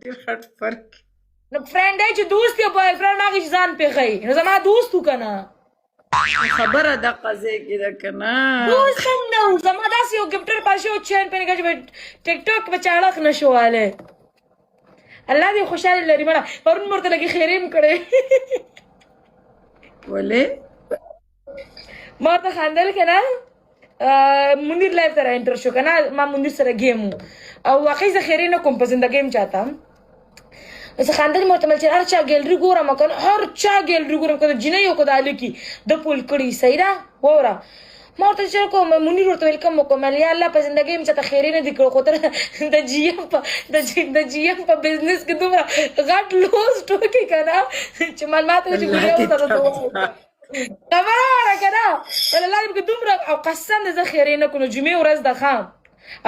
ډېر غټ فرق. نو فرند چې دوست یو بوای فرند هغه چې ځان پیخی نو زما دوست کنه. خبره د قضې کې ده کنه. دوست هم نه و، زما داسې یو ګفټر پاشي او چین پنه کې ټیک ټاک په چاړخ نشواله. الله دې خوشاله لري. مړه پرون مرته لګي خیریم کړي. ولې ما ته خندل کنه، منیر لایف ته انټر شو کنه، ما منیر سره گیم او واقعي زه خیرې نه کوم په زندګۍ هم چاته. زه خندل مې ورته چې هر چا ګیلری ګورم کنه، هر چا ګیلری ګورم کنه، جنۍ یو که د هلکي د پول کړي صحیح ده. ووره ما ورته چې کوم منیر ورته ویل کوم کوم، یا الله په زندګۍ مې چاته خیرې نه دي کړو، خو تر د جی ایم په د جی د جی ایم په بزنس کې دومره غټ لوز ټوکې کنه چې معلومات چې ګوریا ورته خبره وره کنه. الله دې دومره او قسم دې زه خیرې نه کوم. جمعې ورځ ده خام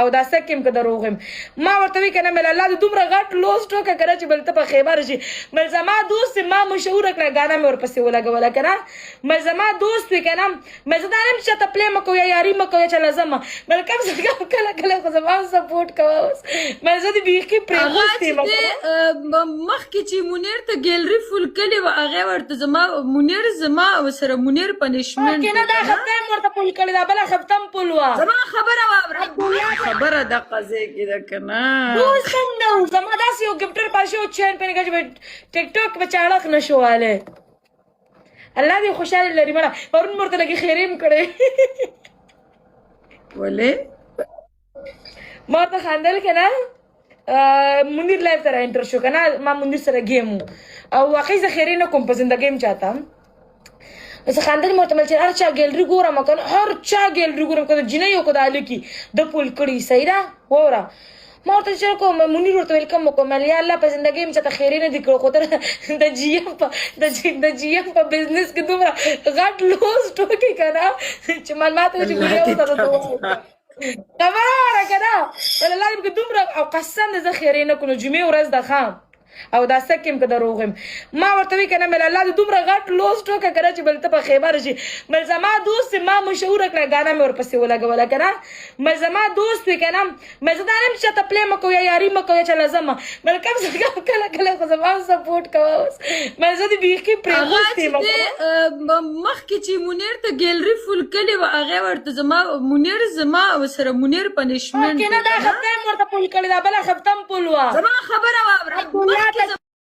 او دا سکم که دروغ یم، ما ورته وی کنه مل الله دې دومره غټ لوز ټوکه کنه چې بل ته په خیبر شي. مل زما دوست ما مشهور کړه، غانا مې ورپسې ولګوله کنه. مل زما دوست وی کنه، مل زه دا نه چې ته پلی مکو یا یاري مکو یا چې لازم، مل کم څه کم کله کله خو زما سپورټ کوه. اوس مل زه دې بیخي پرېښوستې یم. مخکې چې منیر ته ګیلری فول کړې وه، هغې ورته زما منیر زما سره منیر پنشمنټ کنه، دا هفته هم ورته پول کړې دا بله هفته هم پول وه. زما خبره واوره، خبره د قضې کې ده کنه. دوست هم نه و، زما داسې یو ګفټر پاشي او چین پنه کې ټیک ټاک په چاړخ نشواله. الله دې خوشاله لري. مړه پرون مرته لګي خیریم کړي. ولې ما ته خندل کنه، منیر لایف ته انټر شو کنه، ما منیر سره گیم او واقعي زه خیرې نه کوم په زندګۍ هم چاته. زه خندل مې ورته چې هر چا ګیلری ګورم کنه، هر چا ګیلری ګورم کنه، جنۍ یو که د هلکي د پول کړي صحیح ده. ووره ما ورته چې کوم منیر ورته ویل کوم کوم، یا الله په زندګۍ مې چاته خیرې نه دي کړو، خو تر د جی ایم په د جی د جی ایم په بزنس کې دومره غټ لوز ټوکې کنه چې معلومات چې ګوریا ورته خبره وره کنه. الله دې دومره او قسم دې زه خیرې نه کوم. جمعې ورځ ده خام او دا سکم که دروغ یم، ما ورته وی کنه مل الله دې دومره غټ لوز ټوکه کنه چې بل ته په خیبر شي. مل زما دوست ما مشهور کړه، غانا مې ورپسې ولګوله کنه. مل زما دوست وی کنه، مل زه دا نه چې ته پلی مکو یا یاري مکو یا چې لازم، مل کم څه کم کله کله خو زما سپورټ کوه. اوس مل زه دې بیخي پرېښوستې یم. مخکې چې منیر ته ګیلری فول کړې وه، هغې ورته زما منیر زما سره منیر پنشمنټ کنه، دا هفته هم ورته پول کړې دا بله هفته هم پول وه. زما خبره واوره، مخکې